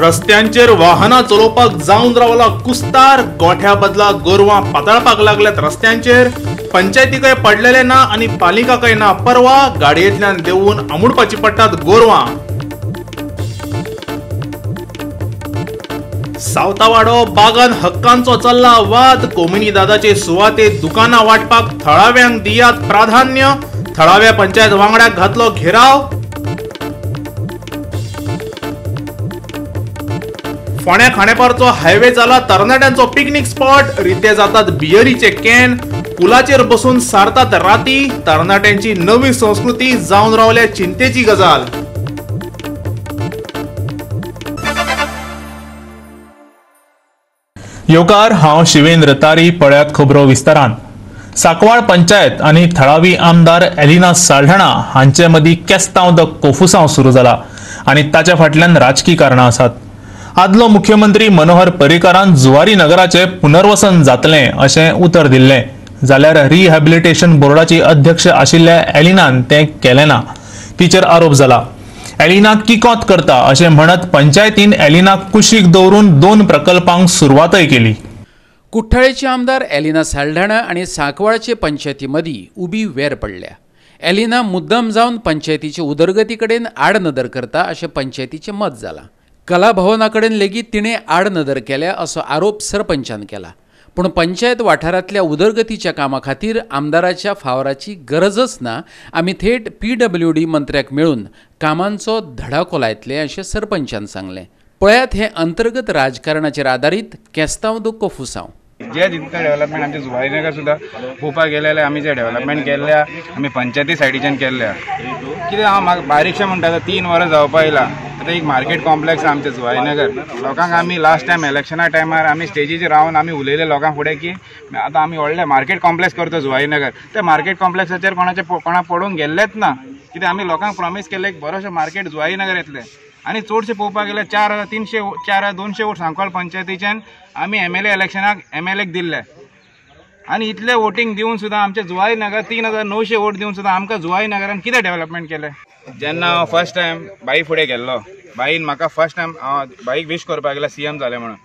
रस्त्यांचेर वाहनां चलोवपाक जावन रावला कुस्तार. गोठ्या बदला गोरवां पातळपाक लागल्यात रस्त्यांचेर. पंचायतीकय पडलेले ना आनी पालिकाकय ना परवा. गाडयेंतल्यान देंवून आमुडपाची पडटात गोरवां. सावतावाडो बागान हक्कांचो चल्ला वाद. कोमुनिदादाचे सुवातेत दुकानां वाटपाक थळाव्यांक दियात प्राधान्य. थळाव्या पंचायत वांगड्याक घातलो घेराव. फोंड्या खांडेपारचो हायवे जाला तरणाट्यांचो पिकनीक स्पॉट. रिते जातात बियरीचे can. पुलाचेर बसून सारतात राती. तरणाट्यांची नवी संस्कृती जावन रावल्या चिंतेची गजाल. येवकार, हांव शिवेंद्र तारी. पळयात खबरो विस्तारान. सांकवाळ पंचायत आनी थळावी आमदार एलिना साल्ढाणा हांचे मदीं केस्तांव the कोफुसांव सुरू जाला आनी ताच्या फाटल्यान राजकी कारणां आसात. आदलो मुख्यमंत्री मनोहर पर्रीकारान जुवारी नगराचे पुनर्वसन जातलें अशें उतर दिल्लें, जाल्यार रिहॅबिलिटेशन बोर्डाची अध्यक्ष आशिल्ल्या एलिनान तें केलें ना. तिचेर आरोप जाला. एलिना किकोत करता अशें म्हणत पंचायतीन एलिनाक कुशीक दवरून 2 प्रकल्पांक सुरवातय केली. कुठ्ठाळेचे आमदार एलिना साल्ढाणा आनी सांकवाळचे पंचायती मदीं उबी वेर पडल्या. एलिना मुद्दम जावन पंचायतीचे उदरगती कडेन आडनदर करता अशें पंचायतीचें मत जालां. कला भवना कडेन लेगीत तिणें आडनदर केल्या असो आरोप सरपंचान केला. पूण पंचायत वाठारांतल्या उदरगतीच्या कामा खातीर आमदाराच्या फावराची गरजच ना. आमी थेट PWD मंत्र्याक मेळून कामांचो धडाको लायतले अशें सरपंचान सांगलें. पळयात हें अंतर्गत राजकारणाचेर आदारीत केस्तांव दो कोफुसांव. जे जितकें डेव्हलपमेंट आमचे जुवारी नगर सुद्दां पळोवपाक गेले जाल्यार आमी जे डेव्हलपमेंट केल्ल्या आमी पंचायती सायडीच्यान केल्ल्या. कितें हांव म्हाका बारीकशें म्हणटा, आतां 3 वरां जावपा येयला. आतां एक मार्केट कॉम्प्लेक्स आमचें जुवारी नगर. लोकांक आमी लास्ट टायम इलेक्शना टायमार आमी स्टेजीचेर रावन आमी उलयले लोकांक फुडें की आतां आमी व्हडलें मार्केट कॉम्प्लेक्स करता जुवारी नगर. त्या मार्केट कॉम्प्लेक्साचेर कोणाचें कोणा पडून गेल्लेच ना. कितें आमी लोकांक प्रॉमीस केल्लें एक बरोशें मार्केट जुवारी नगर येतलें. आनी चडशें पळोवपाक गेल्यार 4,300 4,200 वोट सांकवाळ पंचायतीच्यान आमी MLA इलेक्शनाक MLAक दिल्ले. आनी इतले वोटींग दिवन सुद्दां आमचे जुवारी नगर 3,900 वोट दिवन सुद्दां आमकां जुवारी नगरान कितें डेव्हलपमेंट केलें. जेन्ना हांव फर्स्ट टायम बाई फुडें गेल्लो, बाईन म्हाका फर्स्ट टायम हांव बाईक विश करपाक गेला CM जालें म्हणून.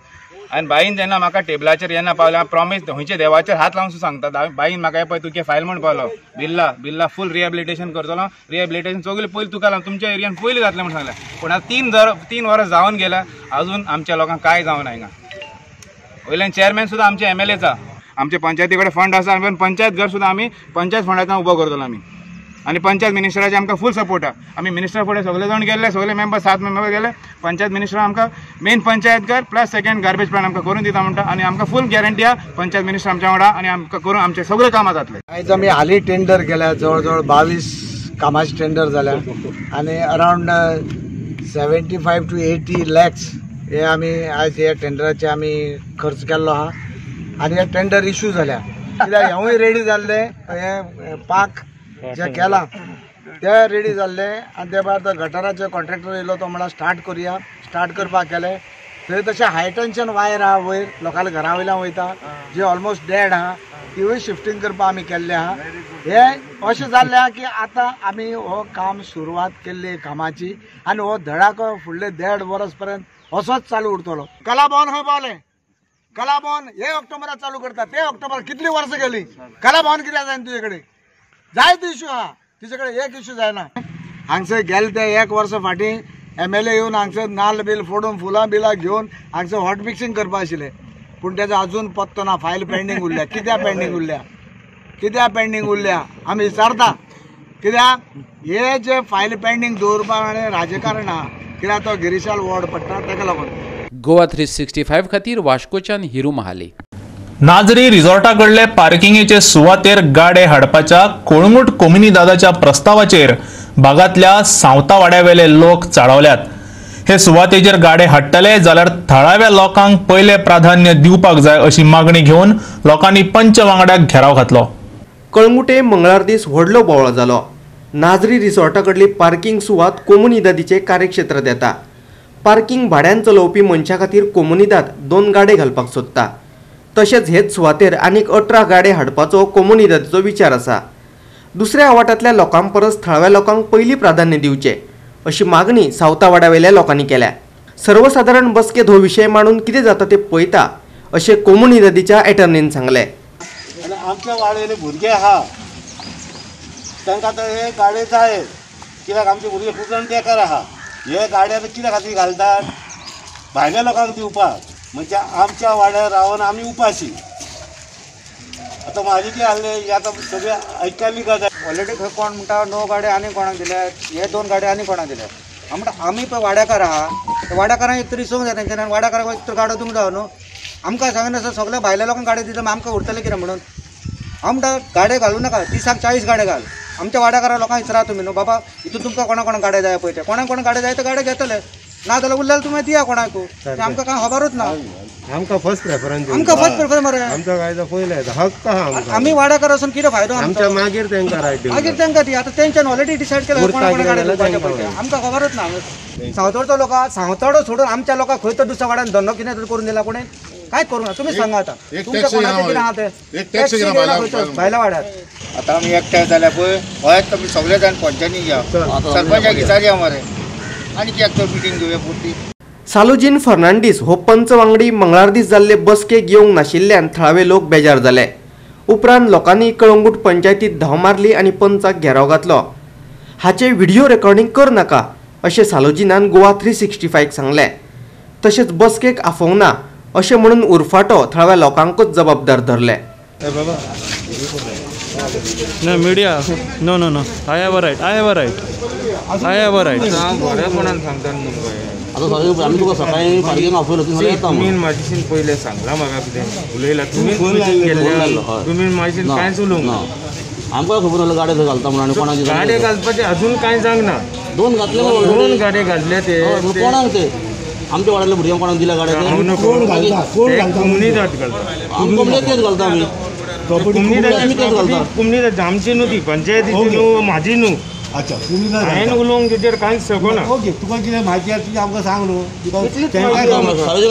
आनी बाईन जेन्ना म्हाका टेबलाचेर जेन्ना पावलें, हांव प्रॉमीस खंयच्या देवाचेर हात लावन सुद्दां सांगता, बाईन म्हाका पळय तुगे फायल म्हूण पावलो बिल्ला बिल्ला फूल रिहेबिलिटेशन करतलो, रिहेबिलिटेशन सगळें पयलीं तुका लागून तुमच्या एरियान पयलीं जातलें म्हूण सांगलें. पूण आतां 3 वरां जावन गेल्या, अजून आमच्या लोकांक कांय जावना हिंगा. वयल्यान चेअरमॅन सुद्दां आमचे MLAचा. आमचे पंचायती कडेन फंड आसा आनी पंचायत घर सुद्दां आमी पंचायत फंडांतल्यान उबो करतलो आमी. आनी पंचायत मिनिस्टराचे आमकां फूल सपोर्ट आसा. आमी मिनिस्टर फुडें सगळे जाण गेल्ले, सगळे मेंबर 7 मेंबर गेले. पंचायत मिनिस्टर आमकां मेन पंचायत घर प्लस सेकंड गार्बेज प्लांट आमकां करून दिता म्हणटा आनी आमकां फूल गॅरंटी आसा पंचायत मिनिस्टर आमच्या वांगडा आनी आमकां करून आमचे सगळे कामां जातले. आयज आमी हालीं टेंडर केल्या, जवळ जवळ 22 कामाचे टेंडर जाल्या आनी अरावंड 75 to 80 lakhs हे आमी आयज ह्या टेंडराचे आमी खर्च केल्लो आहा. आनी हे टेंडर इशू जाल्या कित्याक हेंवूय रेडी जाल्लें, हें पाक जे केला ते रेडी जाल्ले आनी ते भायर तो गटाराचे कॉन्ट्रॅक्टर येयलो तो म्हणा स्टार्ट करुया. स्टार्ट करपाक गेले थंय तशें हाय टेन्शन वायर आहा वयर लोकांल्या घरा वयल्यान वयता जे ऑलमोस्ट डेड आहा तिवूय शिफ्टींग करपाक आमी केल्लें आहा. हे अशें जाल्लें आहा की आतां आमी हो काम सुरवात केल्ली कामाची आनी हो धडाको फुडले 1.5 वर्स पर्यंत असोच चालू उरतलो. कला भवन खंय पावलें? कला भवन हे ऑक्टोबराक चालू करता, ते ऑक्टोबर कितली वर्सां गेली. कला भवन कित्याक जायना तुजे कडेन? जायते इशू आहा तिचे कडेन, एक इशू जायना. हांगसर गेले ते 1 वर्स फाटीं MLA येवन हांगसर नाल्ल बील फोडून फुलां बिलां घेवन हांगसर हॉट मिक्सिंग करपा आशिल्लें, पूण तेजो अजून पत्तो ना. फायल पेंडींग उरल्या. कित्याक पेंडींग उरल्या? कित्याक पेंडींग उरल्या आमी विचारता. कित्याक हे जे फायल पेंडींग दवरपा राजकारण आहा, कित्याक तो गिरीशाल वॉर्ड पडटा ताका लागून. गोवा 365 खातीर वास्कोच्यान हिरू महाले. नाजरी रिसॉर्टा कडले पार्किंगेचे सुवातेर गाडे हाडपाच्या कोळंगूट कोमुनिदादाच्या प्रस्तावाचेर भागांतल्या सावतावाड्यावेले लोक चाळवल्यात. हे सुवातेचेर गाडे हाडटले जाल्यार थळाव्या लोकांक पयले प्राधान्य दिवपाक जाय अशी मागणी घेवन लोकांनी पंच वांगड्याक घेराव घातलो. कळंगुटे मंगळार दीस व्हडलो बोवाळ जालो. नाजरी रिसॉर्टा कडली पार्किंग सुवात कोमुनिदादीचे कार्यक्षेत्रांत येता. पार्किंग भाड्यान चलोवपी मनशा खातीर कोमुनिदाद 2 गाडे घालपाक सोदता. तशेंच हेच सुवातेर आनीक 18 गाडे हाडपाचो कोमुनिदादीचो विचार आसा. दुसऱ्या आवाठांतल्या लोकां परस थळाव्या लोकांक पयलीं प्राधान्य दिवचें अशी मागणी सावतावाड्यावेल्या लोकांनी केल्या. सर्वसाधारण बसकेत हो विशय मांडून कितें जाता ते पळयता अशें कोमुनिदादीच्या एटर्नीन सांगलें. आनी आमच्या वाड्याले भुरगे आहा तांकां आतां हे गाडये जाय कित्याक आमचे भुरगे खूब जाण बेकार आहा. हे गाडये आतां कित्या खातीर घालतात भायल्या लोकांक दिवपाक, म्हणजे आमच्या वाड्यार रावन आमी उपाशी. आतां म्हाजे कितें आहलें हें आतां सगळें आयकल्ली गजाल. ऑलरेडी खंय कोण म्हणटा 9 गाडये आनी कोणाक दिल्यात, हे 2 गाडये आनी कोणाक दिल्यात. हांव म्हणटा आमी पळय वाड्याकार आहा, वाड्याकारांक एक तरी सोंग जाय तेंच्यानी आनी वाड्याकारांक एक तर गाडो दिवंक जाय न्हू. आमकां सांगनासतना सगळ्या भायल्या लोकांक गाडयो दिता, आमकां उरतलें कितें म्हणून. हांव म्हणटा गाडये घालूं नाका, 30-40 गाडये घाल. आमच्या वाड्याकारा लोकांक विचारा तुमी न्हू बाबा हितून तुमकां कोणा कोणाक गाडये जाय पळय ते, कोणाक कोणाक गाडये जाय ते गाडये घेतले, ना जाल्यार उरल्यार तुमी दिया कोणाकू, आमकां कांय खबरूच ना. आमकां फर्स्ट प्रेफरन्स, आमकां फर्स्ट प्रेफरन्स मरे, आमचो कायदो पयलो येता, हक्क आहा आमी वाड्याकार आसून कितें फायदो आमच्या, मागीर तेंकां रायट, मागीर तेंकां दी. आतां तेंच्यान ऑलरेडी डिसायड केलें कोणा कोणा गाडये दिवपाचें पळय ते, आमकां खबरूच ना. सावतोडचो लोक सावतोडो सोडून आमच्या लोकांक खंय तर दुसऱ्या वाड्यान धंदो कितें तरी करून दिला कोणें, कांय करूं ना. तुमी सांगा आतां तुमच्या कोणाचें कितें आहा तें, टॅक्सी भायल्या वाड्यार. आतां आमी एकठांय जाल्यार पळय हय तुमी सगळे जाण पंचायतीन या, सरपंचाक विचारया मरे आनी कित्याक तर मिटींग घेवया पुरती. सालुजीन फर्नांडीस हो पंच वांगडी मंगळार दीस जाल्ले बसकेक येवंक नाशिल्ल्यान थळावे लोक बेजार जाले. उपरांत लोकांनी कळंगूट पंचायतीत धांव मारली आनी पंचाक घेराव घातलो. हाचे व्हिडिओ रेकॉर्डिंग कर नाका अशें सालुजीनान गोवा 365 सांगलें. तशेंच बसकेक आफोवंक ना अशें म्हणून उरफाटो थळाव्या लोकांकूच जबाबदार धरले. No media, no no no, I have a right, I have a right, I have a right. बरेपणान सांगता तुमकां आतां सगळें आमी तुका सकाळीं पार्किंग आपयलो तुमी येता तुमी म्हाजेशीन पयलें सांगलां म्हाका कितें उलयलां तुमी, तुमी म्हाजेशीन कांयच उलोवंक ना. आमकां खबर नासलें गाडये थंय घालता म्हणून. आनी कोणाक गाडये घालपाचें अजून कांय जावंक ना. 2 घातले, 2 गाडये घातले ते कोणाक ते आमच्या वाड्यातल्या भुरग्यांक कोणाक दिल्या गाडये कोमुनिदाद घालता, कोमुनिदाद घालता आमी, कोमुनिदाद आमची न्हू ती, पंचायतीची न्हू, म्हाजी न्हू. अच्छा, हांवें उलोवंक तेजेर कांयच शकना. ओके, तुका कितें म्हायती आसा ती आमकां सांग न्हू.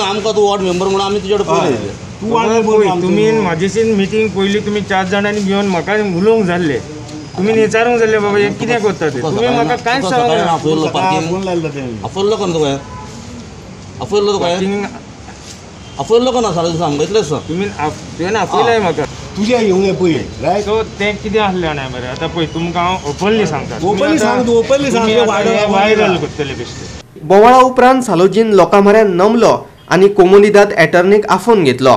आमकां तूं वॉर्ड मेंबर म्हणून आमी तुजे कडेन पळयलें. तुमी म्हाजेशीन मिटींग पयली तुमी 4 जाणांनी घेवन म्हाका उलोवंक जाल्लें, तुमी विचारूंक जाल्लें बाबा हें कितें करता तें, तुमी म्हाका कांयच सांगना. आपयलो कोण तुका, आपयलो तुका, आपयलो कोण सारकें सांग, इतलेंच सांग. तुमी तुवें आपयलें म्हाका तुजें येवंक पळय रायट. सो तें कितें आसलें जाणा मरे, आतां पळय तुमकां हांव ओपनली सांगता, ओपनली सांग, तूं ओपनली सांग, वायरल करतले बेश्टे. बोवाळा उपरांत सालुजीन लोकां म्हऱ्यान नमलो आनी कोमुनिदाद एटर्नीक आफोवन घेतलो.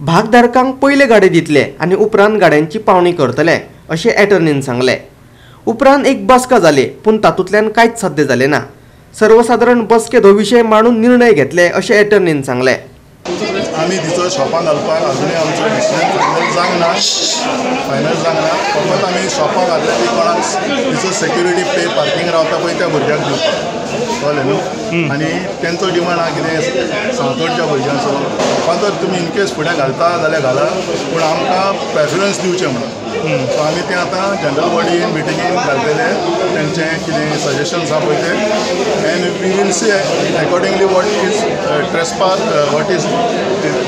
भागधारकांक पयले गाडये दितले आनी उपरांत गाड्यांची पावणी करतले अशें एटर्नीन सांगलें. उपरांत एक बसका जाली पूण तातूंतल्यान कांयच साध्य जालें ना. सर्वसाधारण बसकेत हो विशय मांडून निर्णय घेतले अशें एटर्नीन सांगलें. आमी तिचो शॉपां घालपाक अजुनूय आमचो डिसिजन फायनल जावंक ना, फायनल जावंक ना. फकत आमी शॉपां घातले ती कोणाक तिचो सेक्युरिटी पे पार्किंग रावता पळय त्या भुरग्यांक दिवपाक, कळ्ळें न्हू. आनी तेंचो डिमांड आहा कितें सावतोडच्या भुरग्यांचो, शॉपां जर तुमी इनकेस फुडें घालता जाल्यार घाला, पूण आमकां प्रेफरन्स दिवचें म्हणून. सो आमी तें आतां जनरल बॉडीन मिटिंगेन घालतले, तेंचें कितें सजेशन्स आहा पळय ते, and we will see accordingly what is trespass, what is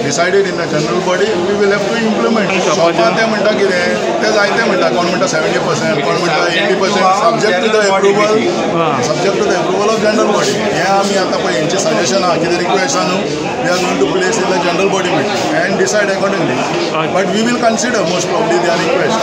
decided in the general body, we will have to implement. शॉपां ते म्हणटा कितें ते जायते म्हणटा, कोण म्हणटा 70%, कोण म्हणटा 80%, subject to the approval, subject to the approval of general body. हें आमी आतां पळय हेंचें सजेशन आहा कितें रिक्वेस्ट आहा न्हू, we are going to place in the general body meeting and decide accordingly. But we will consider most probably their request.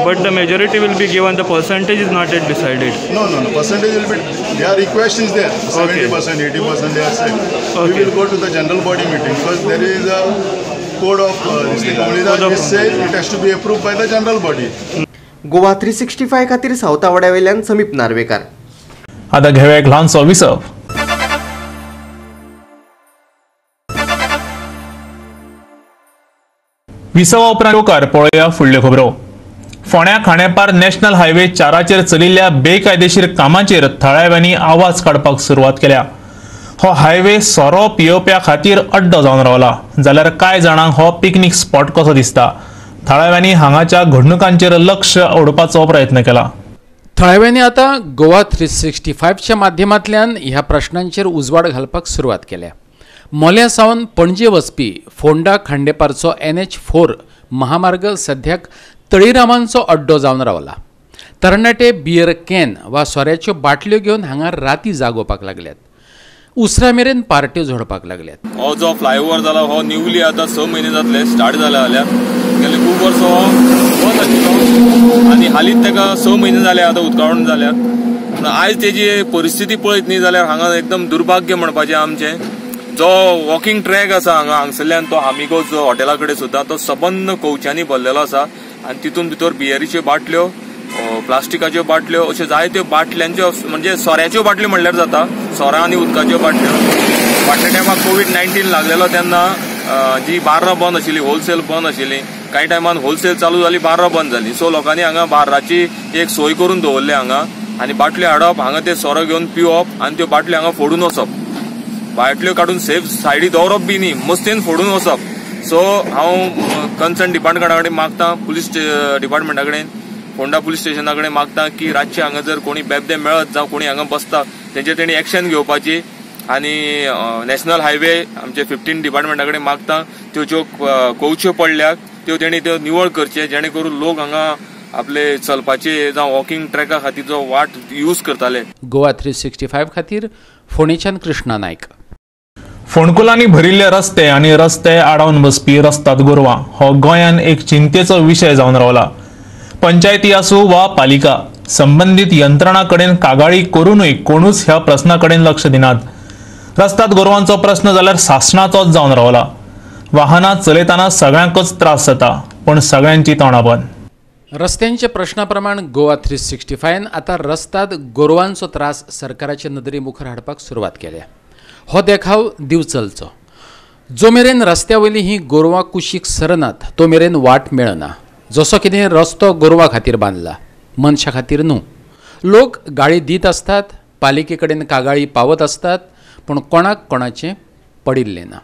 But the majority will be given, the percentage is not yet decided. No, no, no, percentage will be, their request is there, 70%, 80% they are said. We will go to the general body meeting because there is a code of this thing, which says it has to be approved by the general body. Goa 365 खातीर सावतावाड्या वयल्यान समीप नार्वेकार. आता घेऊया एक ल्हानसो विसव. विसवा उपरांत येवकार पळोवया फुडल्यो खबरो. फोंड्या खांडेपार नॅशनल हायवे 4चेर चलिल्ल्या बेकायदेशीर कामाचेर थळाव्यांनी आवाज काडपाक सुरवात केल्या. हो हायवे सोरो पियोवप्या खातीर अड्डो जावन रावला, जाल्यार कांय जाणांक हो पिकनीक स्पॉट कसो दिसता. थळाव्यांनी हांगाच्या घडणुकांचेर लक्ष ओडपाचो प्रयत्न केला. थळाव्यांनी आतां गोवा 365च्या माध्यमांतल्यान ह्या प्रश्नांचेर उजवाड घालपाक सुरवात केल्या. मोल्या सावन पणजे वचपी फोंडा खांडेपारचो NH4 महामार्ग सद्याक तळीरामांचो अड्डो जावन रावला. तरणाटे बियर can वा सोऱ्याच्यो बाटल्यो घेवन हांगा राती जागोवपाक लागल्यात. उसरा मेरेन पार्ट्यो झोडपाक लागल्यात. हो जो फ्लायओव्हर जाला हो न्यूली आतां 6 म्हयने जातले स्टार्ट जाला जाल्यार गेले खूब वर्सां हो बंद आशिल्लो आनी हालींच ताका 6 म्हयने जाले आतां उदकावण जाल्यार. पूण आयज तेजी परिस्थिती पळयत न्ही जाल्यार हांगा एकदम दुर्भाग्य म्हणपाचें आमचें. जो वॉकिंग ट्रॅक आसा हांगा हांगसरल्यान तो आमिगोज हॉटेला कडेन सुद्दां तो सबंद कोवच्यांनी भरलेलो आसा आनी तितून भितर बियरीच्यो बाटल्यो, प्लास्टिकाच्यो बाटल्यो, अश्यो जायत्यो बाटल्यांच्यो म्हणजे सोऱ्याच्यो बाटल्यो म्हणल्यार जाता, सोरा आनी उदकाच्यो बाटल्यो. फाटल्या टायमार कोवीड-19 लागलेलो तेन्ना जी बार्रां बंद आशिल्ली, होलसेल बंद आशिल्ली, कांय टायमान होलसेल चालू जाली, बार्रां बंद जाली. सो लोकांनी हांगा बार्राची एक सोय करून दवरली हांगा आनी बाटल्यो हाडप, हांगा ते सोरो घेवन पिवप आनी त्यो बाटल्यो हांगा फोडून वचप, बाटल्यो काडून सेफ सायडी दवरप बी न्ही, मस्तेन फोडून वचप. सो हांव कन्सर्न डिपार्टमेंटा कडेन मागता, पुलीस डिपार्टमेंटा कडेन, फोंडा पुलीस स्टेशना कडेन मागता की रातचे हांगा जर कोणी बेबदे मेळत जावं कोणी हांगा बसता तेंचेर तेणी एक्शन घेवपाची. आनी नॅशनल हायवे आमचे 15 डिपार्टमेंटा कडेन मागता त्यो ज्यो कोवच्यो पडल्यात त्यो तेणी त्यो निवळ करचे, जेणे करून लोक हांगा आपले चलपाचे जावं वॉकिंग ट्रॅका खातीर जो वाट यूज करताले. गोवा 365 खातीर फोंडेच्यान कृष्णा नायक. फोंडकुलांनी भरिल्ले रस्ते आनी रस्ते आडावन बसपी रस्ताद गोरवां हो गोंयान एक चिंतेचो विशय जावन रावला. पंचायती आसूं वा पालिका, संबंदीत यंत्रणा कडेन कागाळी करूनय कोणूच ह्या प्रस्ना कडेन लक्ष दिनात. रस्ताद गोरवांचो प्रस्न जाल्यार सासणाचोच जावन रावला. वाहनां चलयतना सगळ्यांकच त्रास जाता, पूण सगळ्यांची तोंडां बंद. रस्त्यांच्या प्रश्ना प्रमाण गोवा 365 आतां रस्ताद गोरवांचो त्रास सरकाराचे नदरे मुखार हाडपाक सुरवात केल्या. हो देखाव दिवचलचो. जो मेरेन रस्त्या वयली ही गोरवां कुशीक सरनात तो मेरेन वाट मेळना. जसो कितें रस्तो गोरवां खातीर बांदला, मनशां खातीर न्हू. लोक गाळी दीत आसतात, पालिके कडेन कागाळी पावत आसतात, पूण कोणाक कोणाचें पडिल्लें ना.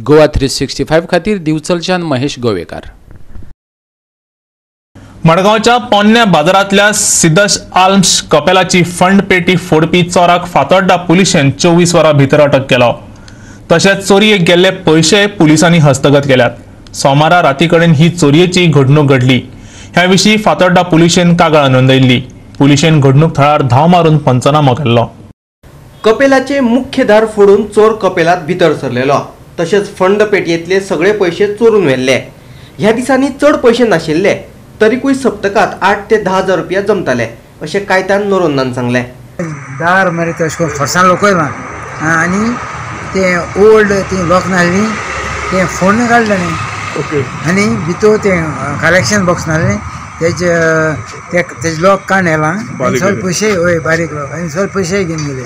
गोवा 365 खातीर दिवचलच्यान महेश गोवेकार. मडगांवच्या पोन्न्या बाजारांतल्या सिदश आल्म्स कपेलाची फंड पेटी फोडपी चोराक फातोड्डा पुलिशेन 24 वरां भितर अटक केलो. तशेंच चोरयेक गेल्ले पयशे पुलिसांनी हस्तगत केल्यात. सोमारा राती कडेन ही चोरयेची घडणूक घडली. ह्या विशीं फातोड्डा पुलिशेन कागाळ नोंदयल्ली. पुलिशेन घडणूक थळार धांव मारून पंचनामो केल्लो. कपेलाचे मुख्य दार फोडून चोर कपेलात भितर सरलेलो. तशेंच फंड पेटयेंतले सगळे पयशे चोरून व्हेल्ले. ह्या दिसांनी चड पयशे नाशिल्ले तरीकूय सप्तकांत 8 ते 10 हजार रुपया जमताले अशें कायतान नोरोन्नान सांगलें. दार मरे तशें करून फोर्सान लोकय ना आनी ते ओल्ड ती लॉक नासली ते फोडून काडलें न्ही. ओके. आनी भितर तें कलेक्शन बॉक्स नासलें तेजे तेजे लॉक काडून येला सगळे पयशे, हय बारीक लॉक आनी सगळे पयशे घेवन गेले.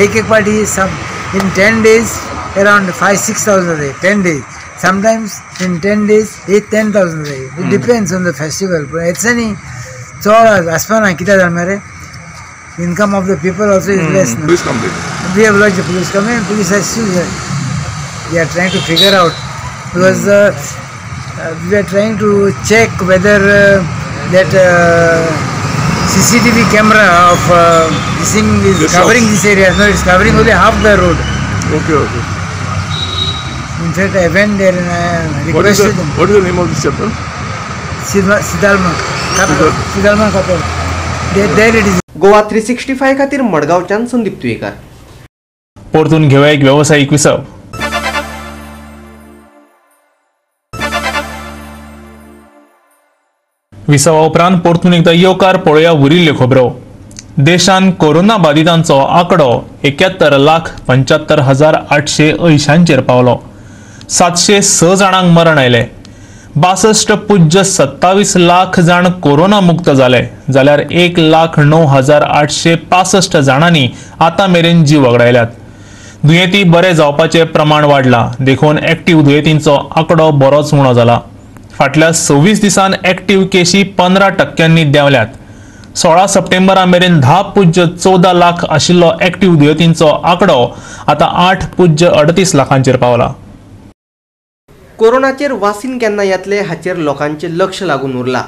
एक एक पाटी in 10 days around 5-6 thousand a day, 10 days. Sometimes in 10 days 8-10 thousand a day. It depends on the festival. But it's any चड आसपाना कित्याक जाण मरे income of the people also is less. Police complaint. We have lodged the police complaint. Police has still they are trying to figure out because we are trying to check whether that CCTV camera of this thing is this covering house. This area. No, it's covering only half the road. Okay, okay. In fact, I went there and I requested them. What is the name of this chapel? Sidalma. Sidalma Kapel. There it is. Goa 365 खातीर मडगांवच्यान संदीप तुयेकर. परतून घेवया एक वेवसायीक विसव. विसवा उपरांत परतून एकदा येवकार पळोवया उरिल्ल्यो खबरो. देशान कोरोना बाधितांचो आंकडो 71,75,880 पावलो. 706 जाणांक मरण आयलें. 62.27 लाख जाण कोरोना मुक्त जाले जाल्यार 1,09,865 जाणांनी आतां मेरेन जीव वगडायल्यात. दुयेंती बरे जावपाचें प्रमाण वाडलां, देखून एक्टिव्ह दुयेंतींचो आंकडो बरोच उणो जाला. फाटल्या 26 दिसांत एक्टिव्ह केशी 15% देंवल्यात. 16 सप्टेंबरा मेरेन 10.14 लाख आशिल्लो एक्टिव्ह दुयेंतींचो आंकडो आतां 8.38 लाखांचेर पावला. कोरोनाचेर वासीन केन्ना येतले हाचेर लोकांचें लक्ष लागून उरला.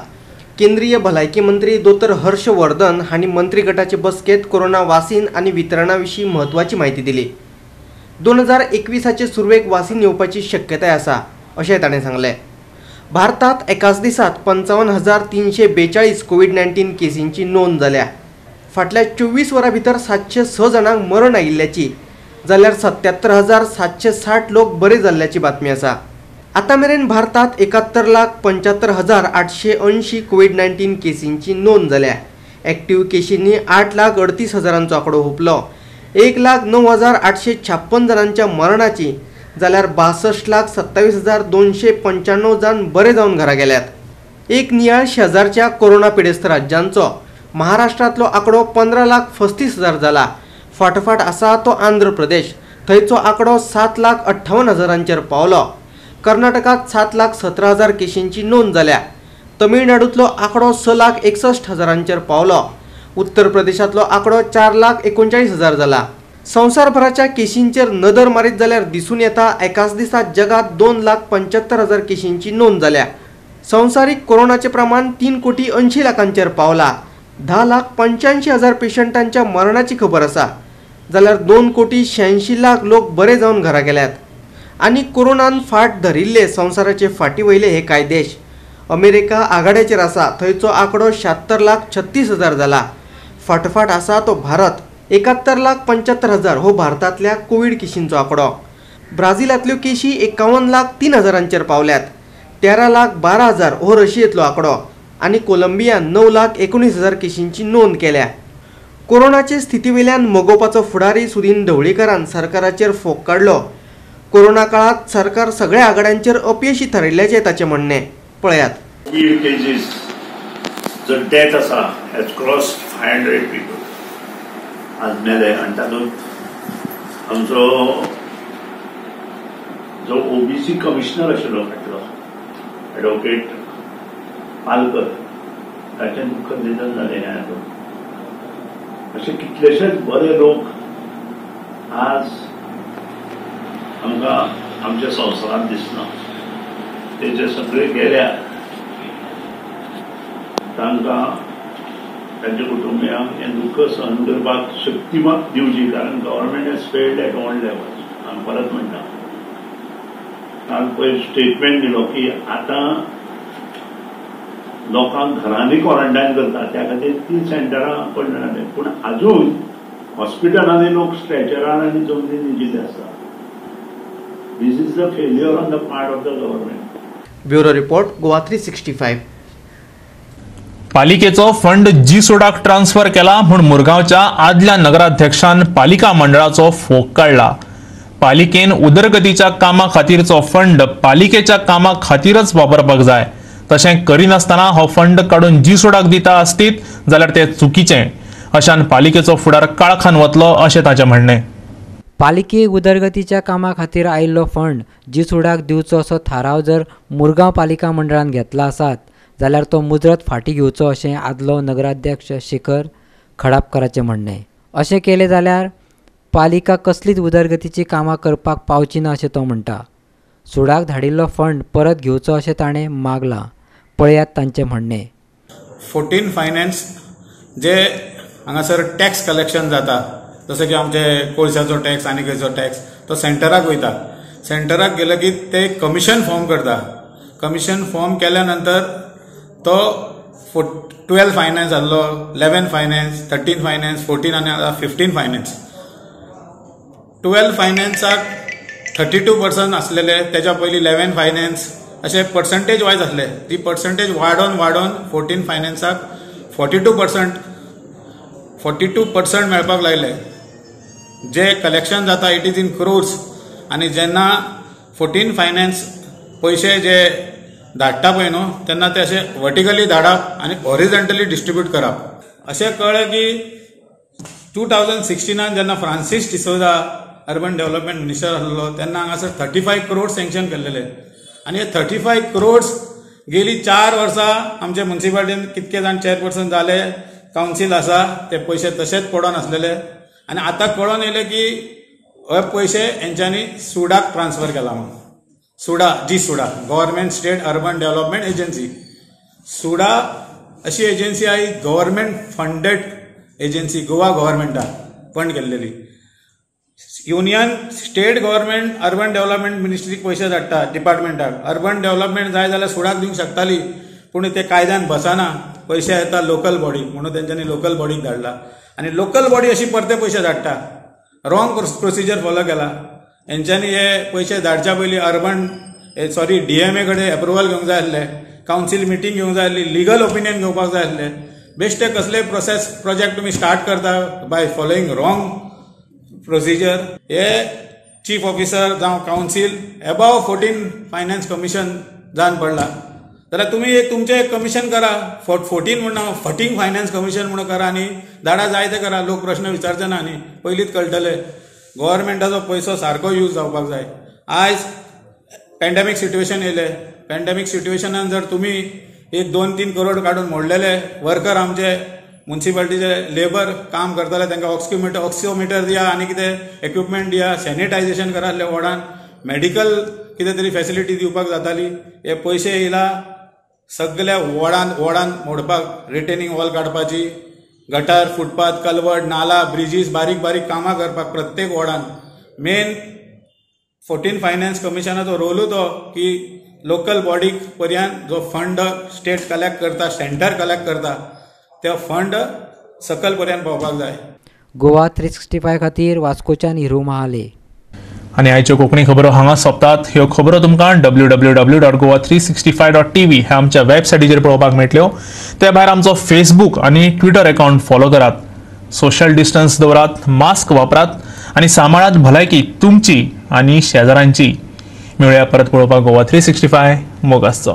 केंद्रीय भलायकी मंत्री दोतोर हर्षवर्धन हांणी मंत्रीगटाचे बसकेंत कोरोना वासीन आनी वितरणा विशीं म्हत्वाची म्हायती दिली. 2021 सुरवेक वासीन येवपाची शक्यताय आसा अशें ताणें सांगलें. भारतात एकाच दिसात 55,342 कोवीड-19 केसींची नोंद जाल्या. फाटल्या 24 वरां भितर 706 जाणांक मरण आयिल्ल्याची जाल्यार 77,760 लोक बरे जाल्ल्याची बातमी आसा. आतां मेरेन भारतात 71,75,880 कोवीड-19 केसींची नोंद जाल्या. एक्टिव्ह केशींनी 8,38,000 आंकडो हुपलो. 1,09,856 जाणांच्या मरणाची जाल्यार 62,27,295 जाण बरे जावन घरा गेल्यात. एक नियाळ शेजारच्या कोरोना पिडेस्त राज्यांचो. महाराष्ट्रांतलो आंकडो 15,35,000 जाला. फाटोफाट आसा तो आंध्र प्रदेश, थंयचो आंकडो 7,58,000 पावलो. कर्नाटकात 7,17,000 केशींची नोंद जाल्या. तमिळनाडूंतलो आंकडो 6,61,000 पावलो. उत्तर प्रदेशांतलो आंकडो 4,39,000 जाला. संवसारभराच्या केशींचेर नदर मारीत जाल्यार दिसून येता एकाच दिसा जगात 2,75,000 केशींची नोंद जाल्या. संवसारीक कोरोनाचें प्रमाण 3,80,00,000 पावला. 10,85,000 पेशंटांच्या मरणाची खबर आसा जाल्यार 2,86,00,000 लोक बरे जावन घरा गेल्यात. आनी कोरोनान फाट धरिल्ले संवसाराचे फाटी वयले हे कांय देश. अमेरिका आघाड्याचेर आसा, थंयचो आंकडो 76,36,000 जाला. फाटोफाट आसा तो भारत, 71,75,000 हो भारतांतल्या कोवीड केशींचो आंकडो. ब्राझिलांतल्यो केशी 51,03,000 पावल्यात. 13,12,000 हो रशियेंतलो आंकडो आनी कोलंबियान 9,19,000 केशींची नोंद केल्या. कोरोनाचे स्थिती वयल्यान मगोपाचो फुडारी सुदीन ढवळीकारान सरकाराचेर फोग काडलो. कोरोना काळात सरकार सगळ्या आघाड्यांचेर अपयशी थारिल्ल्याचें ताचें म्हणणें. पळयात. कोवीड केसीस जो डेथ आसा हॅज क्रॉस्ड 500 पीपल आज मेले आनी तातूंत आमचो जो ओबीसी कमिशनर आशिल्लो फाटलो एडवोकेट पालकर ताचें दुख्खद निधन जालें. हें हातूंत अशे कितलेशेच बरे लोक आज आमकां आमच्या संवसारांत दिसना. ते जे सगळे गेल्या तांकां तांच्या कुटुंबियांक हें दुख्ख सहन करपाक शक्ती दिवची, कारण government has failed at all levels. हांव परत म्हणटा, काल पयर स्टेटमेंट दिलो की आतां लोकांक घरांनी क्वॉरंटायन करता, त्या खातीर ती सेंटरां पडना, पूण आजून हॉस्पिटलांनी लोक स्ट्रेचरार आनी जमनीर न्हिदिल्ले आसा. This is the failure on the part of the government. Bureau report, Goa 365. पालिकेचो फंड जीसोडाक ट्रान्सफर केला म्हूण मुरगांवच्या आदल्या नगराध्यक्षान पालिका मंडळाचो फोग काडला. पालिकेन उदरगतीच्या कामा खातीरचो फंड पालिकेच्या कामा खातीरच वापरपाक जाय, तशें करिनासतना हो फंड काडून जीसोडाक दिता आसतीत जाल्यार ते चुकीचें, अशान पालिकेचो फुडार काळखान वतलो अशें ताचें म्हणणें. पालिके उदरगतीच्या कामा खातीर आयिल्लो फंड जीसोडाक दिवचो असो थाराव जर मुरगांव पालिका मंडळान घेतला आसात जाल्यार तो मुजरत फाटीं घेवचो अशें आदलो नगराध्यक्ष शेखर खडापकराचें म्हणणें. अशें केलें जाल्यार पालिका कसलीच उदरगतीचीं कामां करपाक पावची ना अशें तो म्हणटा. सुडाक धाडिल्लो फंड परत घेवचो अशें ताणें मागलां. पळयात तांचें म्हणणें. 14 फायनान्स जे हांगासर टॅक्स कलेक्शन जाता, जशें की आमचे कोळशाचो टॅक्स आनी खंयचो टॅक्स तो सेंटराक वयता. सेंटराक गेले की ते कमिशन फॉर्म करता. कमिशन फॉर्म केल्या नंतर तो 12 फायनान्स जाल्लो, 11 फायनान्स, 13 फायनान्स, 14 आनी आतां 15 फायनान्स. 12 फायनान्साक 32% आसलेले, तेच्या पयलीं 11 फायनान्स, अशे पर्संटेज वायज आसले. ती पर्संटेज वाडोवन वाडोवन 14 फायनान्साक 42% मेळपाक लागले. जे कलेक्शन जाता it is in crores. आनी जेन्ना 14 फायनान्स पयशे जे धाडटा पळय न्हू तेन्ना ते अशे वर्टिकली धाडप आनी हॉरिझॉन्टली डिस्ट्रीब्यूट करप. अशें कळ्ळें की 2016 जेन्ना Francis D'Souza urban development minister आसलो तेन्ना हांगासर 35 करोड सँक्शन केल्लेले आनी हे 35 करोड्स गेली 4 वर्सां आमचे मुन्सिपालिटीन कितके जाण चेअरपर्सन जाले, कावन्सील आसा, ते पयशे तशेच पडोन आसलेले आनी आतां कळोन येयलें की हे पयशे हेंच्यांनी सुडाक ट्रान्सफर केला म्हणून. SUDA ji SUDA government state urban development agency. SUDA अशी एजन्सी आहा, गव्हर्मेंट फंडेड एजन्सी, गोवा गव्हर्मेंटान फंड केल्लेली. Union state government urban development मिनिस्ट्रीक पयशे धाडटा डिपार्टमेंटाक. अर्बन डेव्हलपमेंट जाय जाल्यार सुडाक दिवंक शकताली, पूण ते कायद्यान बसना, पयशे येता लोकल बॉडी म्हणून तेंच्यांनी लोकल बॉडीक धाडला आनी लोकल बॉडी अशी परते पयशे धाडटा. रॉंग प्रोसिजर फॉलो केला हेंच्यांनी. हे पयशे धाडच्या पयलीं अर्बन सॉरी DMA कडेन एप्रुवल घेवंक जाय आसलें, कावन्सील मिटींग घेवंक जाय आसली, लिगल ओपिनियन घेवपाक जाय आसलें. बेश्टे कसले प्रोसेस प्रोजेक्ट तुमी स्टार्ट करता बाय फॉलोईंग रॉंग प्रोसिजर. हे चीफ ऑफिसर जावं कावन्सील एबाव 14 फायनान्स कमिशन जावन पडला जाल्यार तुमी एक तुमचें एक कमिशन करा, 14 म्हणून 14 फायनान्स कमिशन म्हणून करा आनी धाडा, जाय ते करा, लोक प्रश्न विचारचे ना आनी पयलींच कळटले. गव्हर्मेंटाचो पयसो सारको यूज जावपाक जाय. आयज पॅन्डेमीक सिट्युएशन येयलें, पॅन्डेमीक सिट्युएशनान जर तुमी एक 2-3 करोड काडून मोडलेले वर्कर आमचे मुन्सिपालिटीचे लेबर काम करताले तांकां ऑक्सियोमिटर दिया आनी कितें इक्विपमेंट दिया, सॅनिटायझेशन करा आसले वॉर्डान, मेडिकल कितें तरी फॅसिलिटी दिवपाक जाताली. हे पयशे येयला सगल्या वॉर्डान वॉर्डान मोडपाक, रिटेनिंग वॉल काडपाची, गटर, फुटपाथ, कलवर्ट, नाला, ब्रिजीस, बारीक बारीक कामां करपाक प्रत्येक वॉर्डान. मेन 14 फायनान्स कमिशनाचो रोलूच तो की लोकल बॉडीक पर्यंत जो फंड स्टेट कलेक्ट करता, सेंटर कलेक्ट करता, ते फंड सकल पर्यंत पावपाक जाय. गोवा 365 खातीर वास्कोच्यान हिरू महाले. आनी आयच्यो कोंकणी खबरो हांगा सोंपतात. ह्यो खबरो तुमकां www.goa365.tv ह्या आमच्या वेबसायटीचेर पळोवपाक मेळटल्यो. ते भायर आमचो फेसबूक आनी ट्विटर अकाउंट फॉलो करात. सोशल डिस्टन्स दवरात, मास्क वापरात आनी सांबाळात भलायकी तुमची आनी शेजारांची. मेळुया परत पळोवपाक गोवा 365. मोग आसचो.